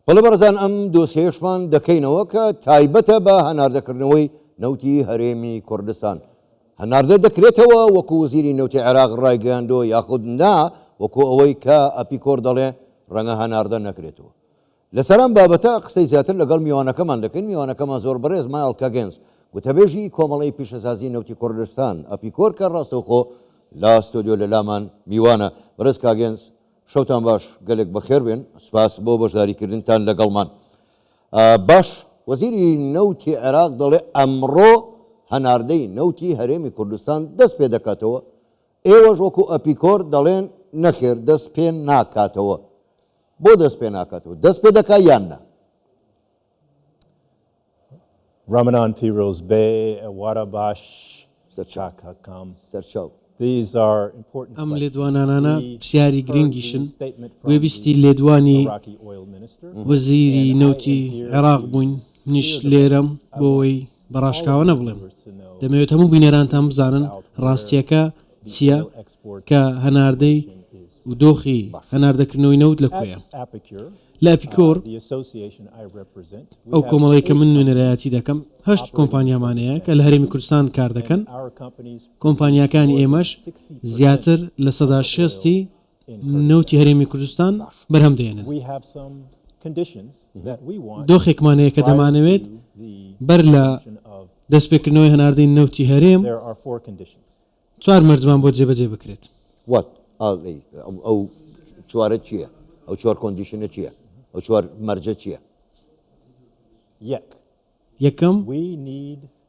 بەڵێ بەڕێزان ئەم دۆسیەیەشمان دەکەینەوە کە تایبەتە بە هەناردەکردنەوەی نەوتی هەرێمی کوردستان. هەناردە دەکرێتەوە وەکو وەزیری نەوتی عێراق ڕایگەیاندووە یاخود نا وەکو ئەوەی کە ئەپیکۆر دەڵێ ڕەنگە هەناردە نەکرێتەوە. لەسەر ئەم بابەتە قسەی زیاتر لەگەڵ میوانەکەمان دەکەین، میوانەکەمان زۆر بەڕێز مایڵ کاگێنز گوتەبێژی کۆمەڵەی پیشەسازی نەوتی کوردستان ئەپیکۆر کە ڕاستەوخۆ لە ستۆدیۆ لەلامان میوانە. بەڕێز کاگێنز شەوتان باش گەلێک بەخێر بێن سپاس بۆ بەشداری کردنتان لەگەڵمان. باش وەزیری نەوتی عێراق دەڵێ ئەمڕۆ هەناردەی نەوتی هەرێمی کوردستان دەست پێ دەکاتەوە ئێوەش وەکو ئەپیکۆر دەڵێن نەخێر دەست پێ ناکاتەوە بۆ دەست پێ ناکاتەوە دەست پێ دەکا یان نا؟ Ramadan پیرۆز بێ ئێوارە باش چاکەکەم. سەرچاو. ئەم لێدوانانانە پرسیاری گرنگیشن، گوێبیستی لێدوانی وەزیری نەوتی عێراق بووین، منیش لێرەم بۆ ئەوەی بە ڕاشکاوانە بڵێم، دەمەوێت هەموو بینەرانتان بزانن ڕاستییەکە چییە کە هەناردەی و دۆخی هەناردەکردنەوەی نەوت لە کوێیە. لە ئەپیکۆر، ئەو کۆمەڵەی کە من نوێنەرایەتی دەکەم، هەشت کۆمپانیامان هەیە کە لە هەرێمی کوردستان کار دەکەن، کۆمپانیاکانی ئێمەش زیاتر 60% ی نەوتی هەرێمی کوردستان بەرهەم دەهێنن. دۆخێکمان هەیە کە دەمانەوێت بەر لە دەستپێکردنەوەی هەناردەی نەوتی هەرێم، چوار مەرجمان بۆ جێبەجێ بکرێت. What are they؟ ئەو چوارە چییە؟ ئەو چوار condition ە چییە؟ ئەو چوار مەرجە چییە؟ یەکەم،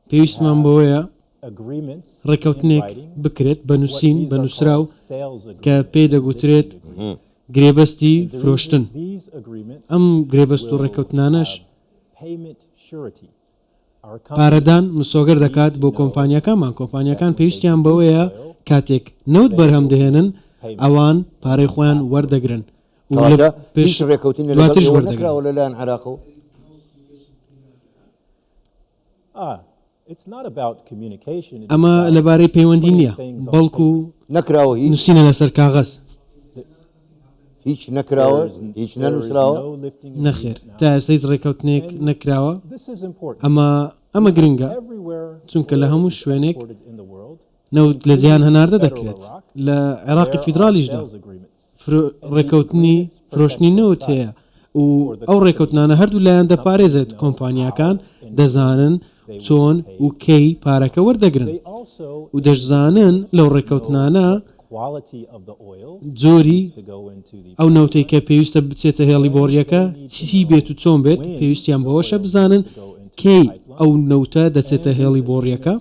پێویستمان بەوەیە ڕێککەوتنێک بکرێت بە نووسین، بە نووسراو کە پێی دەگوترێت گرێبەستی فرۆشتن. ئەم گرێبەست و ڕێککەوتنانەش پارەدان مسۆگەر دەکات بۆ کۆمپانیاکانمان، کۆمپانیاکان پێویستیان بەوەیە کاتێک نەوت بەرهەم دەهێنن ئەوان پارەی خۆیان وەردەگرن و لە کەواتە پێش هیچ ڕێکەوتنێ لەگەڵ دواتریش ئێوە وەردەگرن. نەکراوە لەلایەن عێراقەوە؟ ئەمە لەبارەی پەیوەندی نییە، بەڵکو نەکراوە هیچ؟ نووسینە لەسەر کاغەز. هیچ نەکراوە؟ هیچ نەنووسراوە؟ نەخێر، تا ئێستا هیچ ڕێککەوتنێک نەکراوە. ئەمە ئەمە گرنگە، چونکە لە هەموو شوێنێک نەوت لە جیهان هەناردە دەکرێت، لە عێراقی فیدراڵیشدا ڕێککەوتنی فرۆشتنی نەوت هەیە و ئەو ڕێککەوتنانە هەردوو لایەن دەپارێزێت، کۆمپانیاکان دەزانن چۆن و کەی پارەکە وەردەگرن و دەشزانن لەو ڕێککەوتنانە جۆری ئەو نەوتەی کە پێویستە بچێتە هێڵی بۆڕییەکە چی بێت و چۆن بێت، پێویستیان بەوەشە بزانن کەی ئەو نەوتە دەچێتە هێڵی بۆڕییەکە.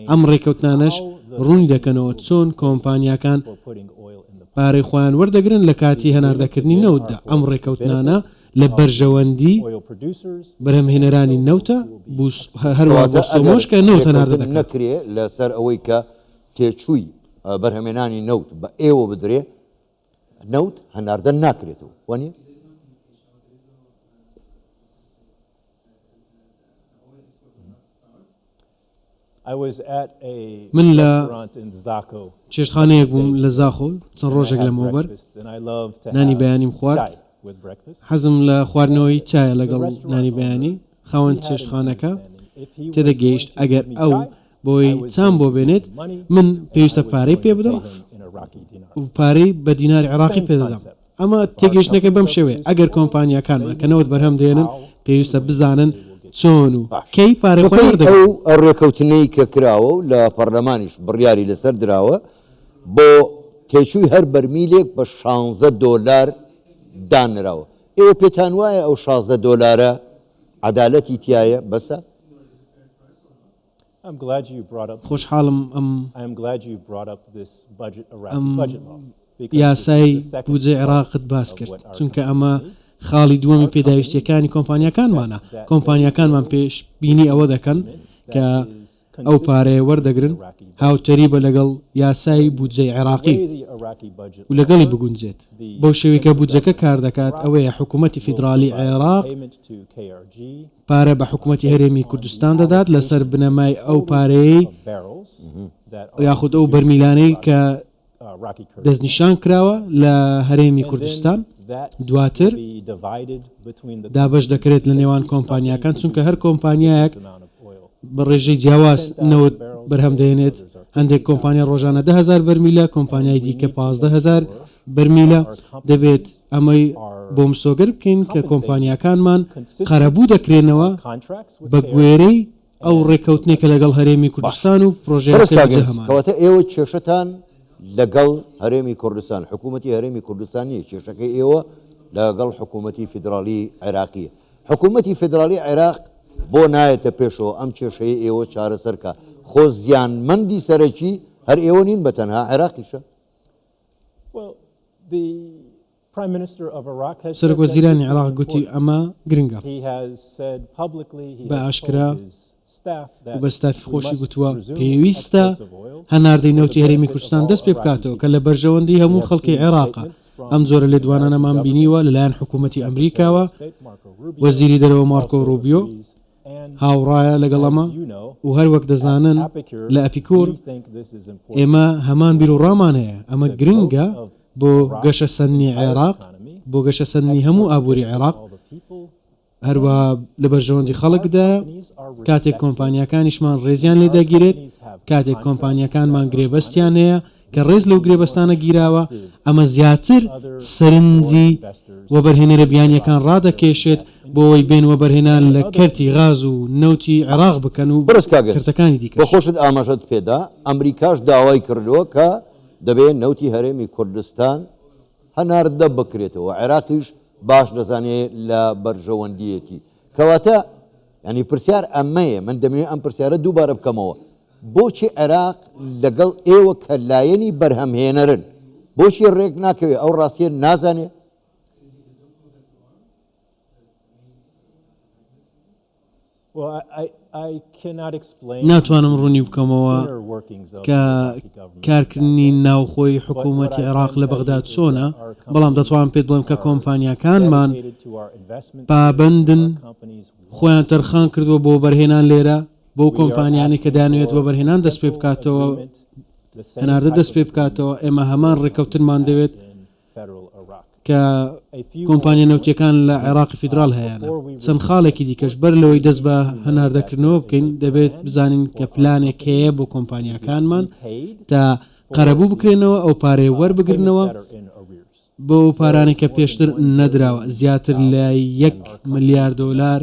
ئەم ڕێککەوتنانەش ڕوونی دەکەنەوە چۆن کۆمپانیاکان پارەی خۆیان وەردەگرن لە کاتی هەناردەکردنی نەوتدا، ئەم ڕێککەوتنانە لە بەرژەوەندی بەرهەمهێنەرانی نەوتە، هەروەها کەواتە بۆ ئەگەر سۆمۆش کە نەوت هەناردە ڕێککەوتن دەکات. نەکرێ لەسەر ئەوەی کە تێچووی بەرهەمێنانی نەوت بە ئێوە بدرێ، نەوت هەناردە ناکرێتەوە، وانیە؟ من لە چێشتخانەیەک بووم لە زاخۆ چەند ڕۆژێک لەمەوبەر، نانی بەیانیم خوارد، حەزم لە خواردنەوەی چایە لەگەڵ نانی بەیانی، خاوەن چێشتخانەکە تێدەگەیشت ئەگەر ئەو بۆی چام بۆ بێنێت من پێویستە پارەی پێ بدەم و پارەی بە دیناری عێراقی پێ دەدەم. ئەمە تێگەیشتنەکە بەم شێوەیە، ئەگەر کۆمپانیاکانمان کە نەوت بەرهەم دێنن پێویستە بزانن چۆن و باش کەی پارەی خۆیان بەپێی وەردەگرن. ئەو ڕێکەوتنەی کە کراوە و لە پەڕلەمانیش بڕیاری لەسەر دراوە بۆ تێچووی هەر بەرمیلێک بە شانزە دۆلار دانراوە ئێوە پێتان وایە ئەو 16 دۆلارە عەدالەتی تیایە بەسە؟ خۆشحاڵم ئەم ئەم یاسای بودجەی عێراقت باس کرد، چونکە ئەمە خاڵی دووەمی پێداویستییەکانی کۆمپانیاکانمانە، کۆمپانیاکانمان پێشبینی ئەوە دەکەن کە ئەو پارەیە وەردەگرن هاوتەریبە لەگەڵ یاسای بودجەی عێراقی و لەگەڵی بگونجێت. بەو شێوەی کە بودجەکە کاردەکات ئەوەیە حکومەتی فیدراڵی عێراق پارە بە حکومەتی هەرێمی کوردستان دەدات لەسەر بنەمای ئەو پارەیەی یاخود ئەو بەرمیلانەی کە دەستنیشان کراوە لە هەرێمی کوردستان. دواتر دابەش دەکرێت لە نێوان کۆمپانیاکان، چونکە هەر کۆمپانیایەک بە ڕێژەی جیاواز نەوت بەرهەم دەهێنێت، هەندێک کۆمپانیا ڕۆژانە 10,000 بەرمیلە، کۆمپانیای دیکە 15,000 بەرمیلە، دەبێت ئەمەی بۆ مسۆگەر بکەین کە کۆمپانیاکانمان قەرەبوو دەکرێنەوە بە گوێرەی ئەو ڕێککەوتنەی کە لەگەڵ هەرێمی باش کوردستان و بەڕێز پرۆژەیاسای بودجە کاک هەمانە. کەواتە ئێوە کێشەتان لەگەڵ هەرێمی کوردستان، حکوومەتی هەرێمی کوردستان نییە، کێشەکەی ئێوە لەگەڵ حکوومەتی فیدراڵی عێراقییە. حکوومەتی فیدراڵی عێراق بۆ نایەتە پێشەوە ئەم کێشەیەی ئێوە چارەسەر کا؟ خۆ زیانمەندی سەرەکی هەر ئێوە نین بە تەنها عێراقیشە. سەرۆکوەزیرانی عێراق گوتی ئەمە گرنگە. بە ئاشکرا و بە ستافی خۆشی گوتووە پێویستە هەناردەی نەوتی هەرێمی کوردستان دەست پێ بکاتەوە کە لە بەرژەوەندی هەموو خەڵکی عێراقە. ئەم جۆرە لێدوانانەمان بینیوە لەلایەن حکوومەتی ئەمریکاوە، وەزیری دەرەوە مارکۆ ڕوبیۆ هاوڕایە لەگەڵ ئەمە و هەر وەک دەزانن لە ئەپیکور ئێمە هەمان بیروڕامان هەیە، ئەمە گرنگە بۆ گەشەسەندنی عێراق، بۆ گەشەسەندنی هەموو ئابووری عێراق، هەروەها لە بەرژەوەندی خەڵکدایە کاتێک کۆمپانیاکانیشمان ڕێزیان لێ دەگیرێت، کاتێک کۆمپانیاکانمان گرێبەستیان هەیە کە ڕێز لەو گرێبەستانە گیراوە، ئەمە زیاتر سەرنجی وەبەرهێنەرە بیانییەکان ڕادەکێشێت بۆ ئەوەی بێن وەبەرهێنان لە کەرتی غاز و نەوتی عێراق بکەن و بەڕێز کاک گەنج، کەرتەکانی بۆ دیکەش. خۆشت ئاماژەت پێدا، ئەمریکاش داوای کردووە کە دەبێ نەوتی هەرێمی کوردستان هەناردە بکرێتەوە، عێراقیش باش دەزانێ لە بەرژەوەندییەتی. کەواتە یانی پرسیار ئەمەیە، من دەمەوێ ئەم پرسیارە دووبارە بکەمەوە، بۆچی عێراق لەگەڵ ئێوە کە لایەنی بەرهەمهێنەرن، بۆچی ڕێک ناکەوێ، ئەو ڕاستییە نازانێ؟ ناتوانم ڕوونی بکەمەوە کە کارکردنی ناوخۆی حکوومەتی عێراق لە بەغدا چۆنە، بەڵام دەتوانم پێت بڵێم کە کۆمپانیاکانمان پابەندن، خۆیان تەرخان کردووە بۆ وەبەرهێنان لێرە، بەو کۆمپانیانەی کە دەیانەوێت وەبەرهێنان دەست پێ بکاتەوە، هەناردە دەست پێ بکاتەوە، ئێمە هەمان ڕێککەوتنمان دەوێت کە کۆمپانیا نەوتییەکان لە عێراقی فیدراڵ هەیانە. چەند خاڵێکی دیکەش، بەر لەوەی دەست بە هەناردەکردنەوە بکەین، دەبێت بزانین کە پلانێک هەیە بۆ کۆمپانیاکانمان تا قەرەبوو بکرێنەوە، ئەو پارەیە وەربگرنەوە بۆ ئەو پارانەی کە پێشتر نەدراوە، زیاتر لە یەک ملیار دۆلار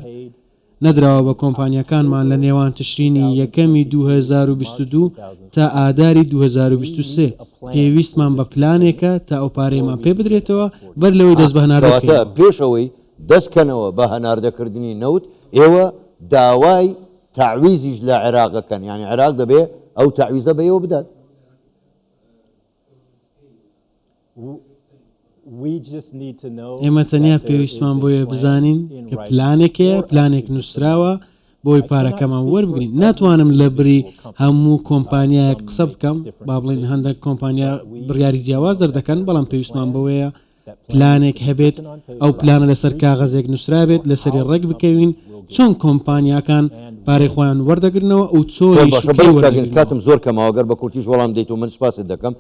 نەدراوە بە کۆمپانیاکانمان لە نێوان تشرینی یەکەمی 2022 تا ئاداری 2023، پێویستمان بە پلانێکە تا ئەو پارەیەمان پێ بدرێتەوە بەر لەوەی دەست بە هەناردە کەواتە بکەینەوە. پێش ئەوەی دەست کەنەوە بە هەناردەکردنی نەوت ئێوە داوای تەعویزیش لە عێراق ئەکەن، یانی عێراق دەبێ ئەو تەعویزە بە ئێوە بدات؟ ئێمە تەنیا پێویستمان بۆیە بزانین کە پلانێک هەیە، پلانێک نووسراوە بۆی پارەکەمان وەربگرین. ناتوانم لە بری هەموو کۆمپانیایەک قسە بکەم، با بڵێین هەندێک کۆمپانیا بڕیاری جیاواز دەردەکەن، بەڵام پێویستمان بەوەیە پلانێک هەبێت، ئەو پلانە لەسەر کاغەزێک نووسرابێت، لەسەری ڕێک بکەوین چۆن کۆمپانیاکان پارەی خۆیان وەردەگرنەوە و زۆر چۆنیش باشە و کەی بەڕێز کاک گەنج وەردەگرنەوە. کاتم زۆر کەمەوە گەر بە کورتیش وەڵام دەیت و من سوپاست دەکەم.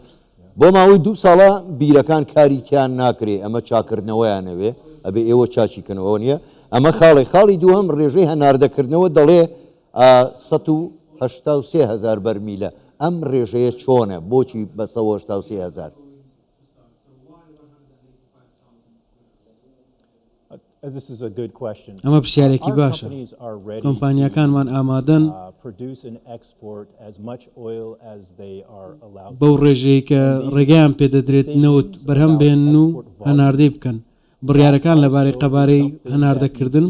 بۆ ماوەی دوو ساڵە بیرەکان کاری تیا ناکرێ ئەمە چاکردنەوەیان ئەوێ ئەبێ ئێوە چاکی کەنەوە ئەوە نیە ئەمە خاڵێک خاڵی دووهەم ڕێژەی هەناردەکردنەوە دەڵێ 183 هەزار بەرمیلە ئەم ڕێژەیە چۆنە بۆچی بە 183 هەزار؟ ئەمە پرسیارێکی باشە. کۆمپانیاکانمان ئامادەن بەو ڕێژەیەی کە ڕێگەیان پێدەدرێت نەوت بەرهەم بهێنن و هەناردەی بکەن. بڕیارەکان لەبارەی قەبارەی هەناردەکردن،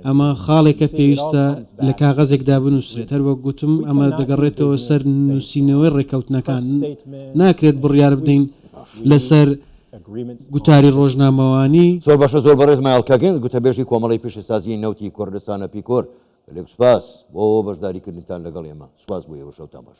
ئەمە خاڵێکە پێویستە لە کاغەزێکدا بنووسرێت. هەروەک گوتم ئەمە دەگەڕێتەوە سەر نووسینەوەی ڕێککەوتنەکان. ناکرێت بڕیار بدەین لەسەر گوتاری ڕۆژنامەوانی. زۆر باشە زۆر بەڕێز مایەڵ کاگێنز گوتەبێژی کۆمەڵەی پیشەسازیی نەوتی کوردستانە پیکۆر گەلێک سوپاس بۆ بەشداریکردنتان لەگەڵ ئێمە سوپاس بۆ ئێوە شەوتان باش.